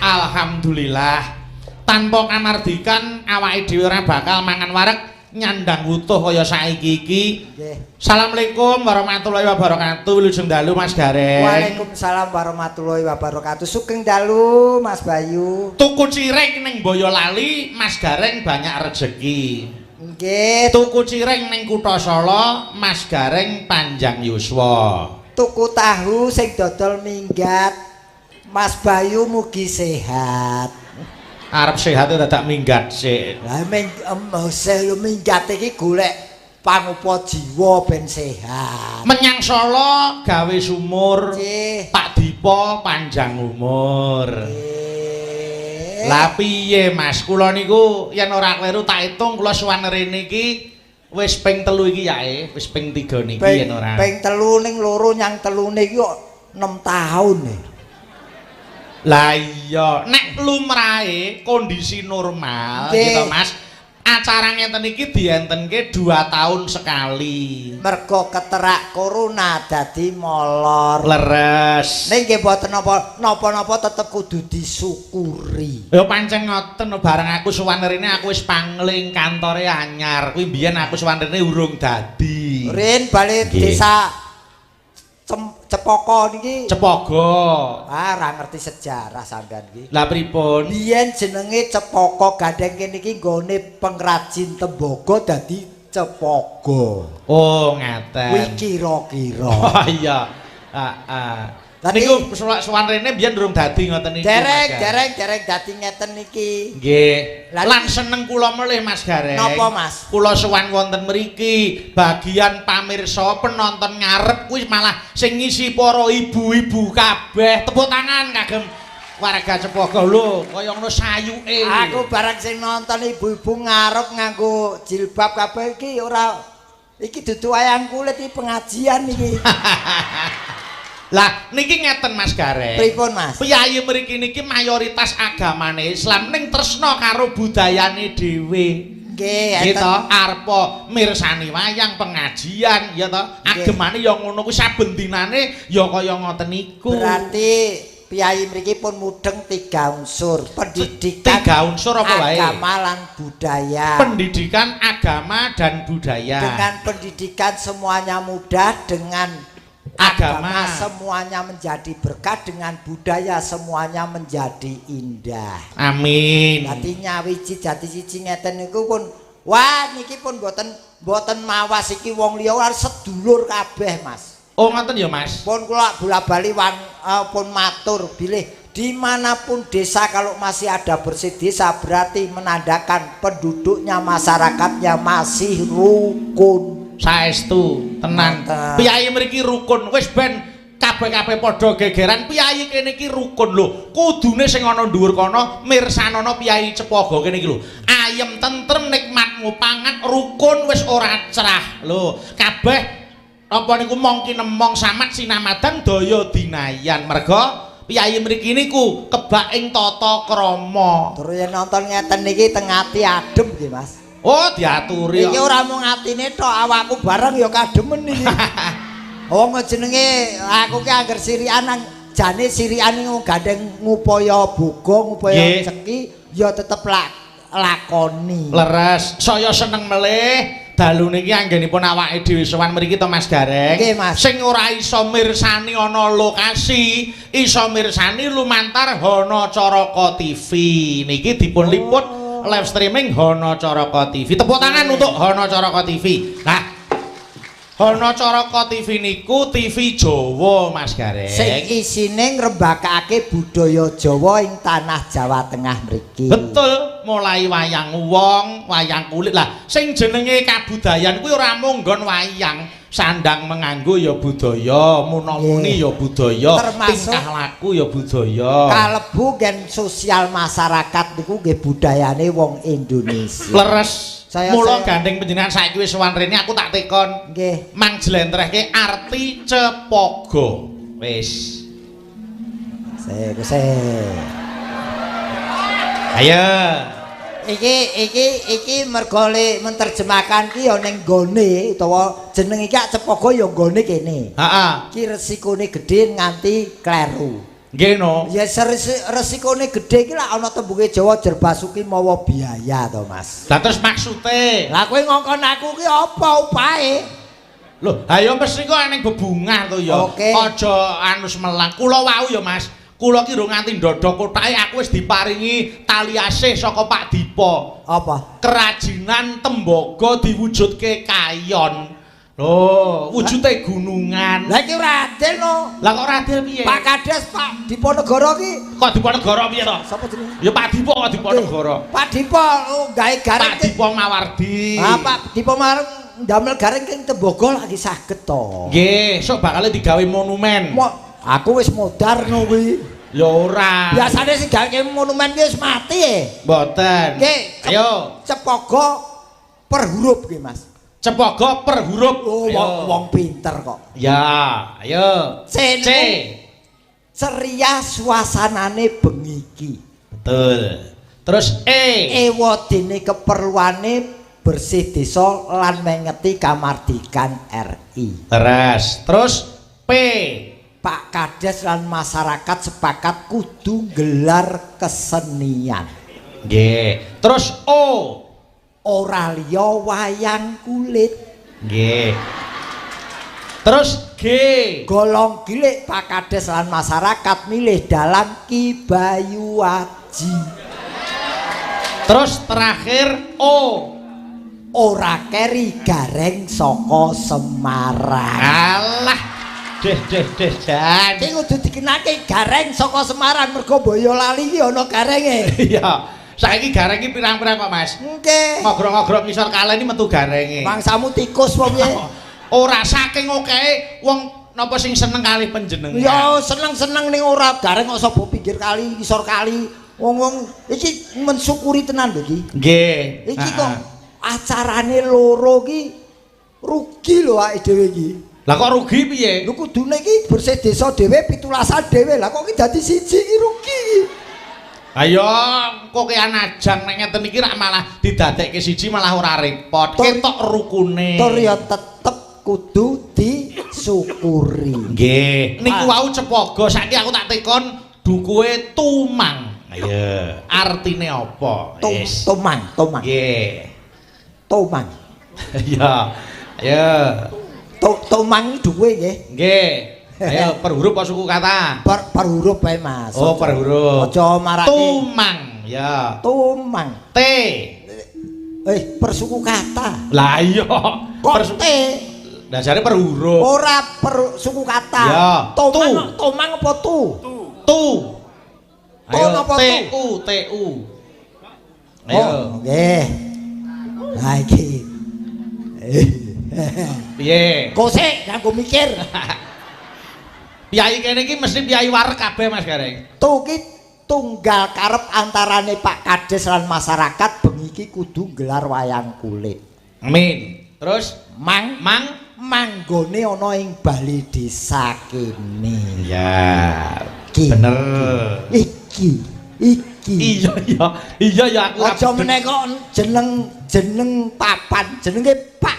Alhamdulillah tanpa kamardikan awake dhewe ora bakal mangan wareg nyandang wutuh kaya saiki iki. Assalamualaikum warahmatullahi wabarakatuh. Wilujeng dalu Mas Gareng. Waalaikumsalam warahmatullahi wabarakatuh. Sugeng dalu Mas Bayu. Tuku cireng ning Boyolali Mas Gareng banyak rejeki. Nggih. Tuku cireng ning Kutha Solo Mas Gareng panjang yuswa. Tuku tahu sing dodol minggat Mas Bayu mugi sehat. Arep sehat dadak minggat sik. Lah minggat iki golek pangupa jiwa ben sehat. Menyang Solo gawe sumur. Pak Dipo panjang umur. Lah piye Mas? Kula niku yen ora kleru tak hitung kula sowan rene iki wis ping 3 iki ya, wis ping 3 niki yen ora. Ping 3 ning 2 nyang 3 iki kok 6 tahun. Lah iya, nek lumrahe kondisi normal gitu Mas, acara ngenten iki dientenke 2 tahun sekali. Mergo keterak corona dadi molor. Leres. Ning nggih mboten napa-napa tetep kudu disyukuri. Ya pancen ngoten, bareng aku sowan rene aku wis pangling kantore anyar. Kuwi mbiyen aku sowan rene urung dadi. Rin bali desa Cepoko niki. Cepogo. Ah, ora ngerti sejarah sampean iki. Lah pripun? Biyen jenenge Cepoko, gandeng kene iki nggone pengrajin tembaga dadi Cepogo. Oh, ngaten. Kuwi kira-kira. Oh iya. Heeh. Niku sowan rene biyen durung dadi ngoten iki. Dereng dadi ngeten niki. Nggih. Lan seneng kula melih Mas Gareng. Napa Mas? Kula sowan wonten mriki, bagian pamirsa penonton ngarep kuwi malah sing ngisi para ibu-ibu kabeh. Tepuk tangan kagem warga Cepogo lho, kaya ngono sayuke. Aku bareng sing nonton ibu-ibu ngarep nganggo jilbab kabeh iki ora, iki dudu wayang kulit iki pengajian iki. Lah niki ngeten Mas Gareng. Pripun Mas? Piyayi mriki niki mayoritas agamane Islam ning tresna karo budayane dhewe. Nggih, enten arepa mirsani wayang pengajian ya to. Agemane ya ngono kuwi saben dinane ya kaya ngoten niku. Berarti piyayi mriki pun mudeng 3 unsur, pendidikan, 3 unsur apa wae? Agama lan budaya. Pendidikan, agama dan budaya. Dengan pendidikan semuanya mudah, dengan agama semuanya menjadi berkah, dengan budaya semuanya menjadi indah. Amin. Dadi nyawiji jati siji ngeten niku pun wah niki pun mboten mawas iki wong liya sedulur kabeh Mas. Oh ngoten ya Mas. Pun kula bola-bali pun matur bilih dimanapun desa kalau masih ada bersih desa berarti menandakan penduduknya masyarakatnya masih rukun. Saestu tenan. Piyayi mriki rukun wis ben kabeh-kabeh padha gegeran piyayi kene iki rukun lho. Kudune sing ana dhuwur kono mirsanono piyayi Cepogo kene iki lho. Ayem tentrem nikmat mupangat rukun wis ora cerah lho. Kabeh apa niku mong kinemong samat sinamadan daya dinayan. Merga piyayi mriki niku kebak ing tata krama. Terus yen nonton ngeten niki teng ati adem nggih Mas. Oh diaturi. Iki ora mung atine tok, awakku bareng ya kademen iki. Wong jenenge aku ki angger sirikan nang jane sirikan iki gandeng ngupaya boga, ngupaya rezeki ya tetep lakoni. Leres, saya seneng melih Dalu niki anggenipun awake dhewe sowan mriki to, Mas Gareng. Nggih, Mas. Sing ora iso mirsani ana lokasi, iso mirsani lumantar Hana Caraka TV. Niki dipun liput live streaming Hana Caraka TV. Tepuk tangan untuk Hana Caraka TV. Nah, Hana Caraka TV niku TV Jawa, Mas Gareng. Sing isine ngrembakake budaya Jawa ing tanah Jawa Tengah mriki. Betul, mulai wayang wong, wayang kulit lah. Sing jenenge kabudayan kuwi ora mung nggon wayang, sandang menganggo ya budaya, muna-muni ya budaya, Termasuk tingkah laku ya budaya. Kalebu gen sosial masyarakat niku nggih budayane wong Indonesia. Leres. Mula gandeng panjenengan saiki wis sowan rene, aku tak tekon. Nggih. Mang jlentrehke arti cepogo. Wis. Sik, sik. Ayo. Iki iki iki mergo le menerjemahkan ki ya ning gone utawa jeneng iki ak Cepogo ya nggone kene. Heeh. Iki resikone gedhe nganti kleru. Nggih no. Ya resikone gedhe iki lak ana tembunge Jawa jer basuki mawa biaya to, Mas. Lah terus maksude? Lah kowe ngongkon aku ki apa upahe? Lho, ayo mesti kok eneng bebungah to ya. Oke. Aja anu semelang. Kula wau ya, Mas. Kula ki rung nganti ndodhok kotake aku wis diparingi tali asih saka Pak Dipo. Apa? Kerajinan tembaga diwujudke kayon. Lho, wujude gunungan. Lah iki ora adil no. Lah kok ora adil piye? Pak Kades, Pak Diponegoro ki Kok Diponegoro piye to? Sapa jenenge? Ya Pak Dipo kok Diponegoro. Pak Dipo oh, gawe gareng. Pak Dipo Mawardi. Ah, Pak Dipo Mawardi ndamel gareng king tembaga lagi saged to. Nggih, sok bakale digawe monumen. Aku wis modar no kuwi. Ya ora. Biasane sing gawe monumen ki wis mati e. Mboten. Nggih. Ayo. Cepogo per huruf ki, Mas. Cepogo per huruf. Oh, wong pinter kok. Ya, ayo. C. C. Ceria suasanane bengi iki. Betul. Terus E. Ewadene keperluane bersih desa lan mengeti kamardikan RI. Terus, terus P. Pak Kades lan masyarakat sepakat kudu gelar kesenian. Nggih. Terus O. Ora liya wayang kulit. Nggih. Terus G. Golong gilik Pak Kades lan masyarakat milih dalang Ki Bayu Aji. Terus terakhir O. Ora keri gareng saka Semarang. Alah. Deh deh deh jan. Iki kudu dikenake gareng saka Semarang mergo Boyolali iki ana garenge. Iya. Saiki gareng iki pirang-pirang kok, Mas. Nggih. Ngogrok-ngogrok ngisor kalen iki metu garenge. Mangsamu tikus apa piye? Ora saking okehe wong napa sing seneng kalih panjenengan. Ya seneng-seneng ning ora gareng kok sapa pinggir kali, ngisor kali. Wong-wong iki mensyukuri tenan lho iki. Nggih. Iki kok acarane loro ki rugi lho awake dhewe iki. Lah kok rugi piye? Lho kudune iki bersih desa dhewe pitulasan dhewe. Lah kok iki dadi siji iki rugi iki. Ayo kok kean ajang nek ngeten iki rak malah didadekke siji malah ora repot. Ketok rukune. Tur ya tetep kudu disyukuri. Nggih. Niku wau Cepogo, saiki aku tak tekon dukuhe Tumang. Ayo, artine apa? Wis. Tumang, Tumang. Nggih. Tumang. Iya. Ayo. Tumang dukuhe nggih. Nggih. Ayo per huruf apa suku kata? Per huruf bae, Mas. Oh, per huruf. Aja marake. Tumang, ya. Tumang. T. Per suku kata. Lah iya. Kok Per T? Lah jare per huruf. Ora per suku kata. Ya. Tomang, tomang apa tu? Tu. Ayo napa T U T U. Ayo. Oh, nggih. Lah iki. Piye? Kosek nganggo mikir. Piyai kene iki mesti piyai wareg kabeh, Mas Gareng. Tu ki tunggal karep antarane Pak Kades lan masyarakat bengi iki kudu gelar wayang kulit. Amin. Terus Mang mang manggone ana ing bali desa kene. Ya. Ki. Bener. Iki iki. Iya iya. Iya ya aku Aja meneh kok jeneng papan, jenenge Pak.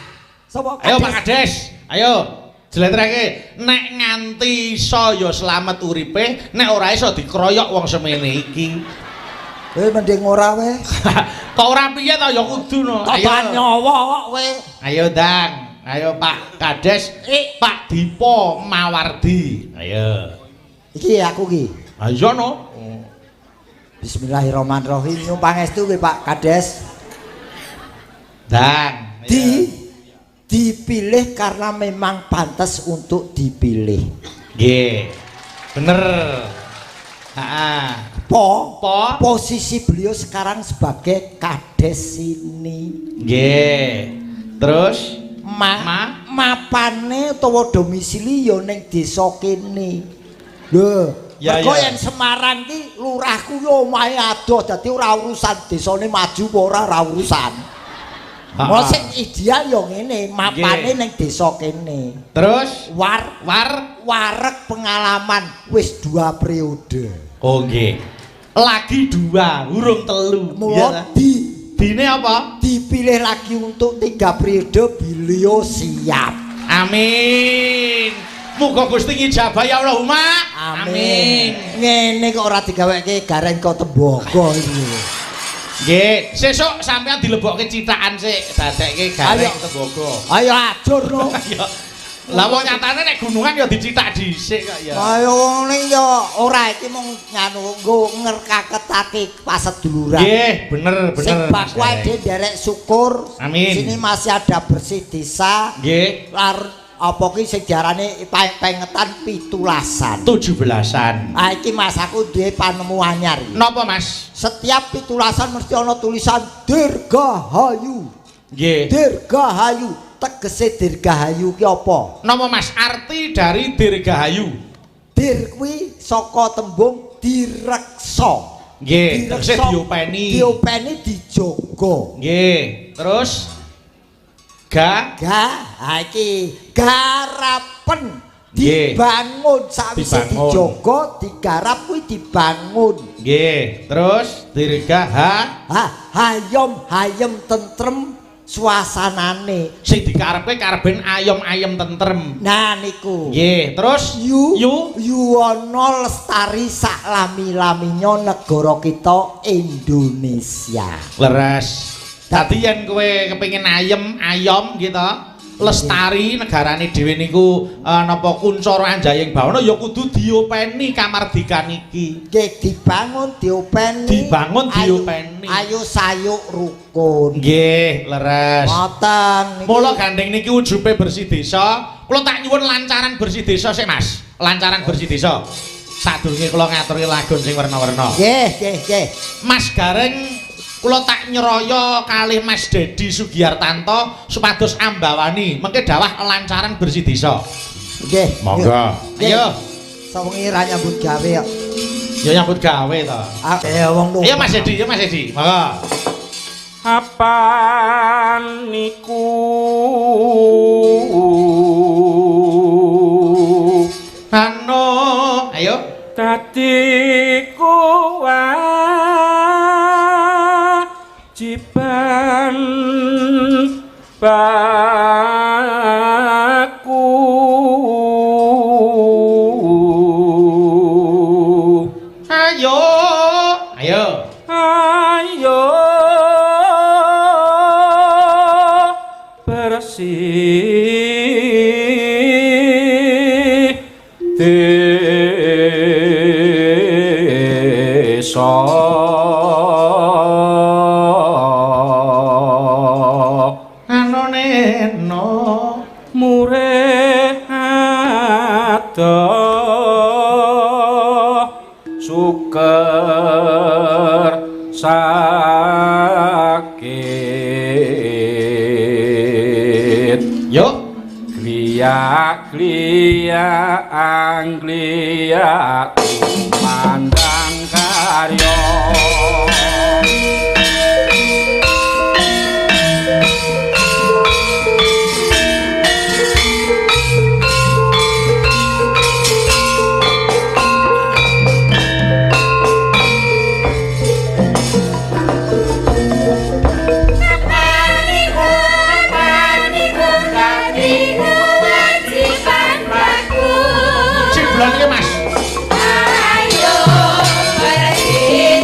Sapa? Ayo Pak Kades. Ayo. Jlentrehke nek nganti iso ya slamet uripe, nek ora iso dikroyok wong semene iki. Mending ora we. Kok ora piye to ya kudu no. Tambahan nyawa kok we. Ayo Dang. Ayo Pak Kades, Pak Dipo Mawardi. Ayo. Iki aku ki. Ayo no. Bismillahirrahmanirrahim. Nyuwun pangestu nggih Pak Kades. Dang. Dipilih karena memang pantas untuk dipilih. Nggih. Bener. Heeh. Po posisi beliau sekarang sebagai kades sini. Nggih. Terus mapane utawa domisili ya ning desa kene. Lho, mergo yen Semarang ki lurahku yo omahe adoh dadi ora urusan desane maju apa ora urusan. Mula sing ideal ya ngene, mapane ning desa kene. Terus wareg pengalaman wis 2 periode. Oh nggih. Lagi 2, urung 3. Mula dine apa? Dipilih lagi untuk 3 periode, beliau siap. Amin. Muga Gusti ngijabah ya Allahumma. Amin. Ngene kok ora digaweke gareng kok tembaga iki. Nggih, sesuk sampean dilebokke cithakan sik, dadekke gareng tembaga. Ayo ajur no. Lah wong nyatane nek gunungan ya dicithak dhisik kok ya. Ayo wong ning ya ora iki mung nganu nggo ngerkaketake paseduluran. Nggih, bener bener. Sing baku ae nderek syukur. Amin. Sini masih ada bersih desa. Nggih. Lar apa ki sing diarani pengetan 17-an. 17-an. Ah iki Mas aku duwe panemu anyar iki. Napa Mas? Setiap 17-an mesti ana tulisan Dirgahayu. Nggih. Dirgahayu. Tegese Dirgahayu ki apa? Napa Mas arti dari Dirgahayu? Dir kuwi saka tembung direksa. Nggih, tegese diopeni. Diopeni dijaga. Nggih. Terus ga ha iki garapen dibangun sawise dijaga digarap kuwi dibangun. Nggih. Terus dirgaha hayom hayem tentrem suasanane. Sing dikarepke karben ayom-ayem tentrem. Nah niku. Nggih, terus yu yuwana lestari sak lami-laminya negara kita Indonesia. Leres. Dadi yen kowe kepengin ayem, ayom gitu, lestari negarane dhewe niku napa kuncara anjayeng bawana ya kudu diopeni kamardikan iki. Nggih, dibangun diopeni. Dibangun diopeni. Ayo sayuk rukun. Nggih, leres. Ngoten. Mula gandeng niki ujube bersih desa. Kula tak nyuwun lancaran bersih desa sik, Mas. Lancaran bersih desa. Sadurunge kula ngaturi lagon sing werna-werna. Nggih, nggih, nggih. Mas Gareng kula tak nyeroyo kalih Mas Dedi Sugiartanto supados ambawani mengke dawah lancaran bersih desa. Nggih. Monggo. Ayo. Sawengi ra nyambut gawe kok. Ya nyambut gawe to. Wong lho. Ayo Mas Dedi, ayo Mas Dedi. Monggo. Apa niku anu ayo dadi kewajiban baku ayo ayo ayo bersih desa anoneno murih adoh suker sakit yo kliak kliak angliak tumandang karya. Mas. Ayo bersih.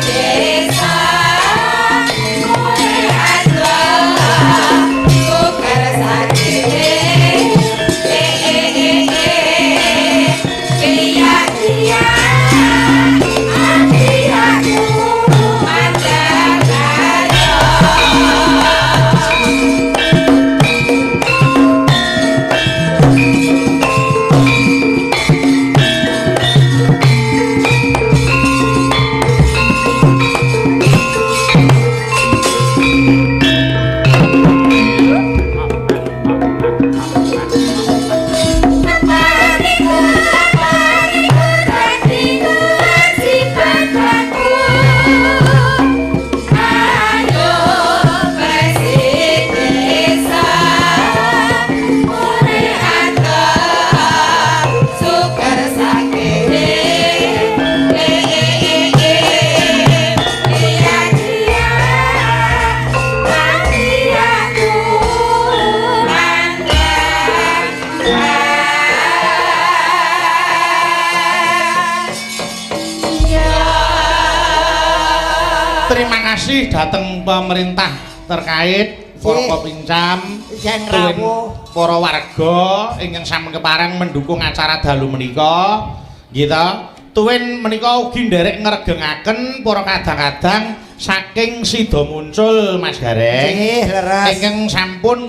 kasih dhateng pemerintah terkait, para Forkopimcam, Sing tuwin rawuh. Para warga ingkang sampun kepareng mendukung acara dalu menika. Nggih ta? Tuwin menika ugi nderek ngregengaken para kadang-kadang saking Sida Muncul, Mas Gareng. Nggih, leres. Ingkang sampun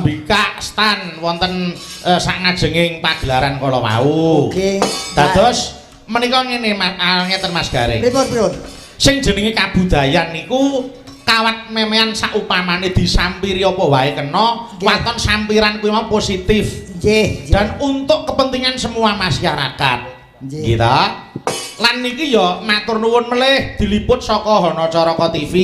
mbikak stand wonten sangajenging pagelaran kala wau. Oke. Dados menika ngene, ngeten, Mas Gareng. Pripun, pripun? Sing jenenge kabudayan niku kawat memean saupamane disampiri apa wae kena, waton sampiran kuwi mau positif Nggih, nggih. Dan untuk kepentingan semua masyarakat. Nggih. Nggih ta? Lan niki ya matur nuwun melih diliput saka Hanacaraka TV.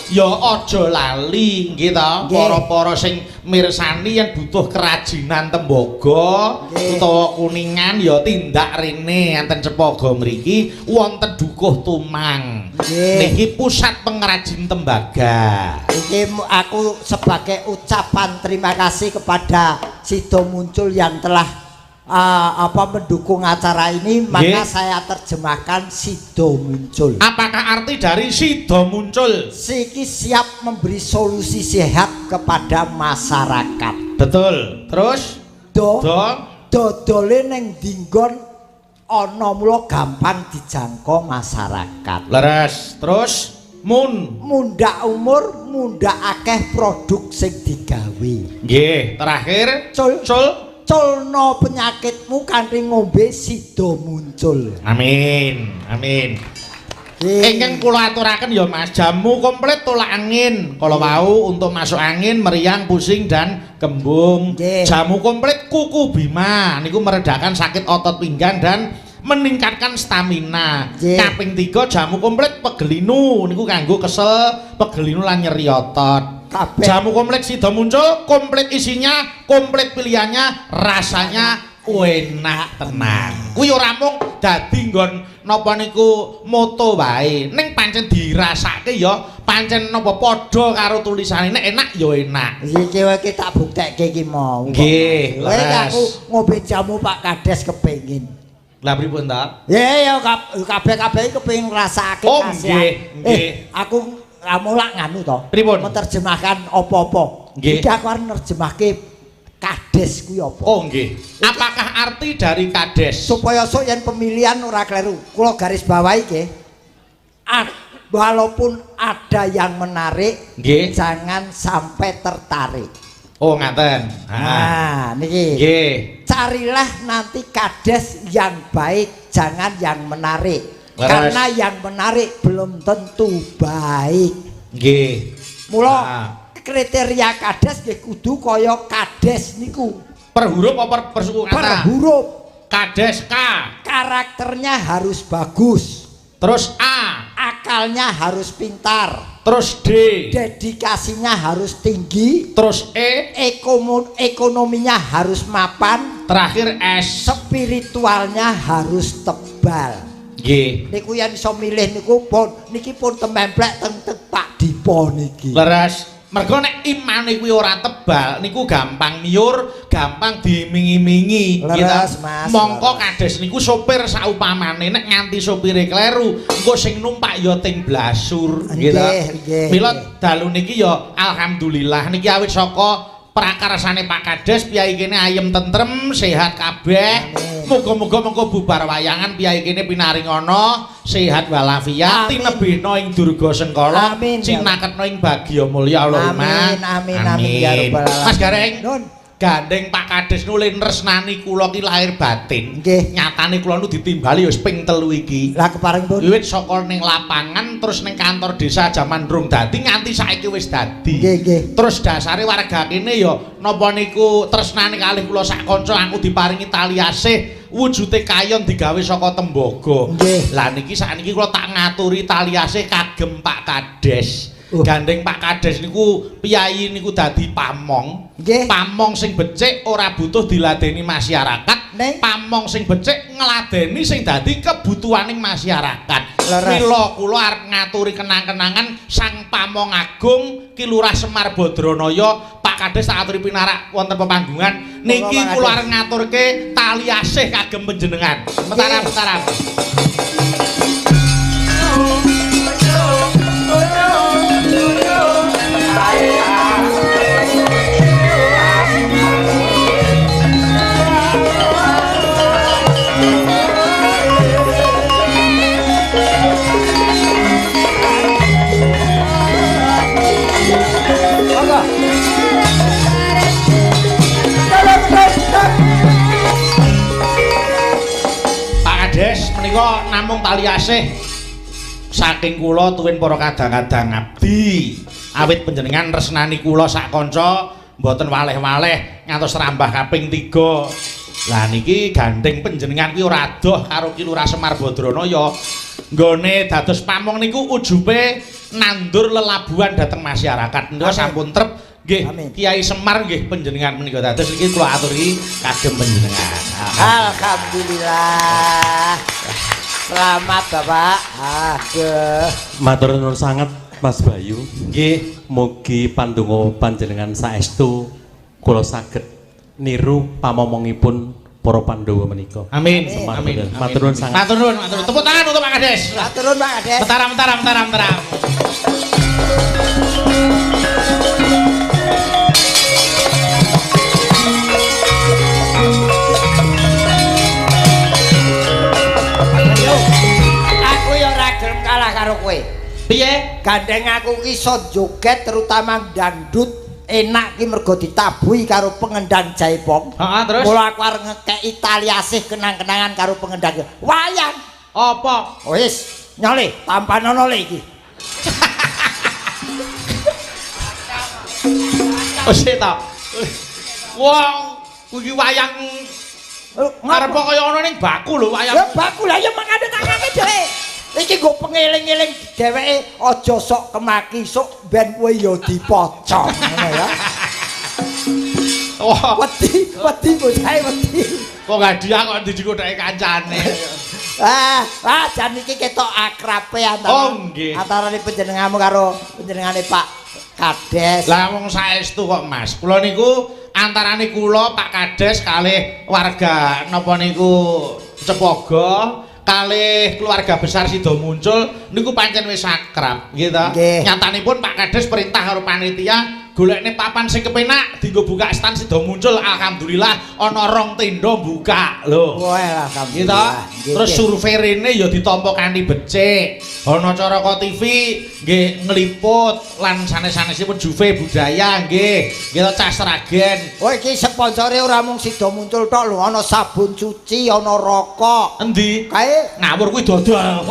Ya aja lali nggih ta, para-para sing mirsani yen butuh kerajinan tembaga utawa kuningan ya tindak rene enten Cepogo mriki wonten Dukuh Tumang. Niki pusat pengrajin tembaga. Iki aku sebagai ucapan terima kasih kepada Sido Muncul yang telah apa mendukung acara ini, maka saya terjemahkan Sido Muncul. Apakah arti dari Sido Muncul? Siki siap memberi solusi sehat kepada masyarakat. Betul. Terus Do, do dodole ning dinggon ana mula gampang dijangkau masyarakat. Leres. Terus mun Mundak umur, mundak akeh produk sing digawe. Nggih, terakhir Cul. Cul. Culno penyakitmu kanthi ngombe Sido Muncul. Amin. Amin. Ingkang kula aturaken ya Mas, jamu komplit tolak angin. Kala wau untuk masuk angin, meriang, pusing dan kembung. Jamu komplit kuku Bima niku meredakan sakit otot pinggang dan meningkatkan stamina. Kaping 3 jamu komplit pegelinu niku kanggo kesel, pegelinu lan nyeri otot. Kabeh. Jamu komplit Sido Muncul, komplit isinya, komplit pilihannya, rasanya enak tenang. Kuwi ora mung dadi nggon napa niku moto wae, ning pancen dirasake ya pancen napa padha karo tulisane, nek enak ya enak. Iki wae iki tak buktekke iki mau. Nggih, Kowe leres. aku ngombe jamu Pak Kades kepengin. Lah pripun ta? Ya ya kabeh-kabeh kepengin ngrasakake Oh, kasihan. nggih, nggih. Aku kamu lak nganu to. Pripun? Menerjemahkan apa-apa. Nggih. Iki aku arep nerjemahke Kades kuwi apa? Oh nggih. Apakah arti dari Kades? Supaya sok yen pemilihan ora kleru. Kula garis bawahi nggih. Walaupun ada yang menarik, jangan sampai tertarik. Oh ngaten. Ah. Nah, niki. Nggih. Carilah nanti kades yang baik, jangan yang menarik. Leres. Karena yang menarik belum tentu baik. Nggih. Mula kriteria kades nggih kudu kaya kades niku. Per huruf apa per suku kata? Per huruf. Kades K. Karakternya harus bagus. Terus A. Akalnya harus pintar. Terus D. Dedikasinya harus tinggi. Terus E. Ekonominya harus mapan. Terakhir S. Spiritualnya harus tebal. Nggih. Niku yen iso milih niku pun niki pun tememplek teng teng Pak Dipo niki. Leres. Mergo nek imane kuwi ora tebal niku gampang miyur, gampang dimingi-mingi. Leres, Gitu. Mas, Mongko leres. kades niku sopir saupamane nek nganti sopire kleru, engko sing numpak ya ting blasur, Nggih, gitu. nggih, Mila nggih. dalu niki ya alhamdulillah niki awit saka prakarsane Pak Kades piyai kene ayem tentrem, sehat kabeh. Amin. Muga-muga mengko bubar wayangan piyai kene pinaringana sehat walafiat, Amin. tinebihna ing durga sengkala, Amin, ya cinaketna ing bagya mulya Allahumma. Amin, amin, amin, ya rabbal alamin. Mas Gareng, Nun. gandeng Pak Kades nule nresnani kula ki lahir batin. Nggih. Nyatane kula nu ditimbali wis ping 3 iki. Lah kepareng pun. Wiwit saka ning lapangan terus ning kantor desa jaman rung dadi nganti saiki wis dadi. Nggih, nggih. Terus dasare warga kene ya napa niku tresnane kalih kula sak kanca aku diparingi tali asih wujude kayon digawe saka tembaga. Nggih. Lah niki sakniki kula tak ngaturi tali asih kagem Pak Kades. Gandeng Pak Kades niku piyayi niku dadi pamong. Nggih. Pamong sing becik ora butuh diladeni masyarakat. Ning? Pamong sing becik ngladeni sing dadi kebutuhaning masyarakat. Leres. Mila kula arep ngaturi kenang-kenangan Sang Pamong Agung Ki Lurah Semar Badranaya Pak Kades tak aturi pinarak wonten pepanggungan. Niki Monggo, Pak kula Kades. arep ngaturke tali asih kagem panjenengan. Metaram-metaram. Nggih. Menika namung tali asih saking kula tuwin para kadang-kadang abdi. Awit panjenengan resnani kula sak kanca mboten waleh-waleh ngantos rambah kaping 3. Lah niki gandeng panjenengan kuwi ora adoh karo Ki Lurah Semar Badranaya. Nggone dados pamong niku ujube nandur lelabuhan dhateng masyarakat. Menika sampun trep nggih Kiai Semar nggih panjenengan menika dados iki kula aturi kagem panjenengan. Alhamdulillah. Selamat Bapak. Aduh. Matur nuwun sanget Mas Bayu. Nggih, mugi pandonga panjenengan saestu kula saged niru pamomongipun para Pandhawa menika. Amin. Amin. Matur nuwun sanget. Matur nuwun, matur nuwun. Tepuk tangan untuk Pak Kades. Matur nuwun Pak Kades. Mentaram, mentaram, mentaram, mentaram. Aku ya ora gelem kalah karo kowe. Piye? Gandeng aku ki iso joget terutama dangdut enak ki mergo ditabuhi karo pengendang jaipong. Heeh, terus? Mula aku arep ngekeki tali asih kenang-kenangan karo pengendang wayang. Apa? Wis, nyole, tampanono le iki. Wis ta. Wong kuwi wayang arep kaya ngono ning baku lho wayang. Ya baku lah ya mangkane tangane dhewe. Iki nggo pengeling-eling dheweke aja sok kemaki sok ben kowe ya dipocong ngono ya. Wah, wedi, wedi bocahe wedi. Kok hadiah kok dijikothake kancane. Ah, jan iki ketok akrabe antara. Oh, nggih. Antarane panjenenganmu karo panjenengane Pak Kades. Lah wong saestu kok Mas. Kula niku antarane kula Pak Kades kalih warga napa niku Cepogo kalih keluarga besar Sido Muncul niku pancen wis akrab nggih ta. Nyatanipun Pak Kades perintah karo panitia golekne papan sing kepenak dienggo buka stand Sido Muncul. Alhamdulillah ana rong tenda buka lho. Wah, alhamdulillah. Terus survei rene ya ditampa kanthi becik. Ana Caraka TV nggih ngliput lan sanes-sanesipun Juve Budaya nggih. Nggih cah Sragen. Oh iki sponsore ora mung Sido Muncul tok lho, ana sabun cuci, ana rokok. Endi? Kae ngawur kuwi dodol.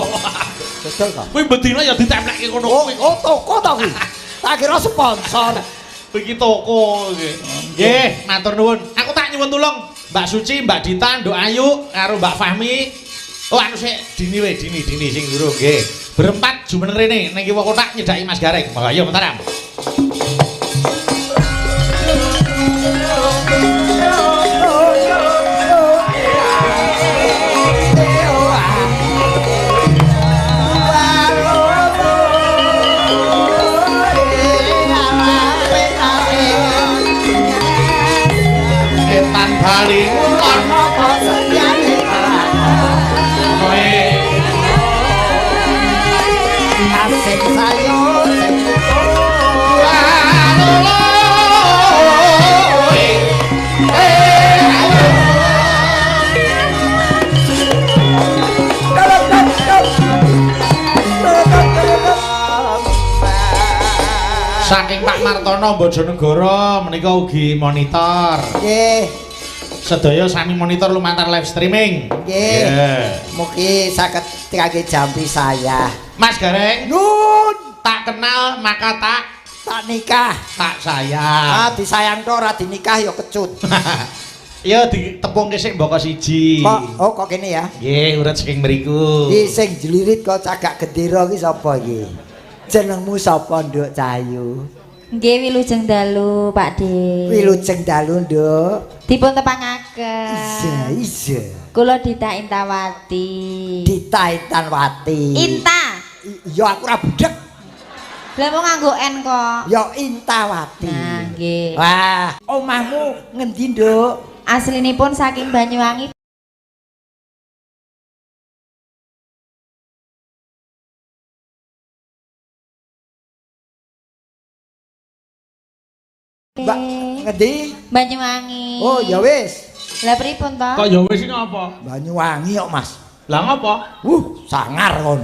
Dodol ta? Kuwi bedina ya ditemplekke kono kuwi. Oh, toko ta kuwi. Tak kira sponsor. Iki toko nggih. Nggih, matur nuwun. Aku tak nyuwun tulung Mbak Suci, Mbak Dita, Nduk Ayu karo Mbak Fahmi. Oh anu sik Dini we, Dini, Dini sing durung nggih. Berempat jumeneng rene ning kiwa kotak nyedhaki Mas Gareng. Monggo ayo Mataram. Etan bali ngulon apa setyane kowe asik sayur Saking Pak Martono Bojonegoro menika ugi monitor. Nggih. Sedaya sami monitor lumantar live streaming. Nggih. Mugi saged kangge jampi saya. Mas Gareng, nun tak kenal maka tak nikah. Tak sayang. Ah disayang tok ora dinikah ya kecut. Ya ditepungke sik mboko siji. Kok oh kok kene ya? Nggih, urut saking mriku. Iki sing jlirit kok cagak gendera iki sapa iki? Jenengmu sapa, Nduk Cahayu? Nggih, wilujeng dalu, Pak De. Wilujeng dalu, Nduk. Dipun tepangaken. Iya, iya. Kula Dita Intawati. Dita Intawati. Inta. Ya aku ora budhek. Lah mau nganggo N kok. Ya Intawati. Nah, nggih. Wah, omahmu ngendi, Nduk? Aslinipun saking Banyuwangi. Mbak, ngendi? Banyuwangi. Oh, ya wis. Lah pripun to? Kok ya wis iki ngapa? Banyuwangi kok, Mas. Lah ngapa? Sangar kon.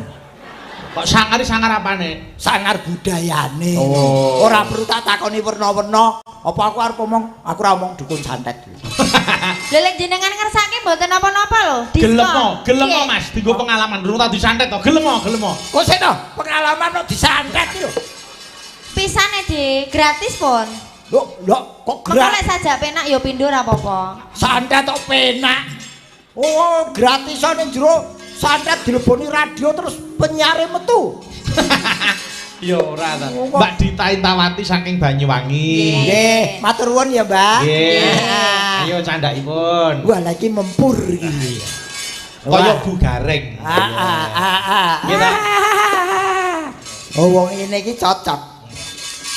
Kok sangar sangar apane? Sangar budayane. Oh. Ora perlu tak takoni werna-werna. Apa aku arep omong, aku ora omong dukun santet. Lha lek jenengan ngersake mboten napa-napa lho. Diskon. Gelemo, gelemo Piye? Mas, dienggo pengalaman durung tau disantet to. Gelemo, gelemo. Kok sik to? Pengalaman kok disantet iki lho. Pisane, Dik, gratis pun. Lho, lho kok Mengko lek gratis? sajak penak ya pindho ora apa-apa. Santet kok penak. Oh, gratisan ning jero santet dileboni radio terus penyiare metu. Ya ora ta. Mbak Dita Intawati saking Banyuwangi. Nggih, matur nuwun ya, Mbak. Nggih. Ah. Ayo candhakipun. Wah, lagi mempur iki. Kaya Bu Gareng. Ah ah ah ah. Nggih ta? Oh, wong ngene iki cocok.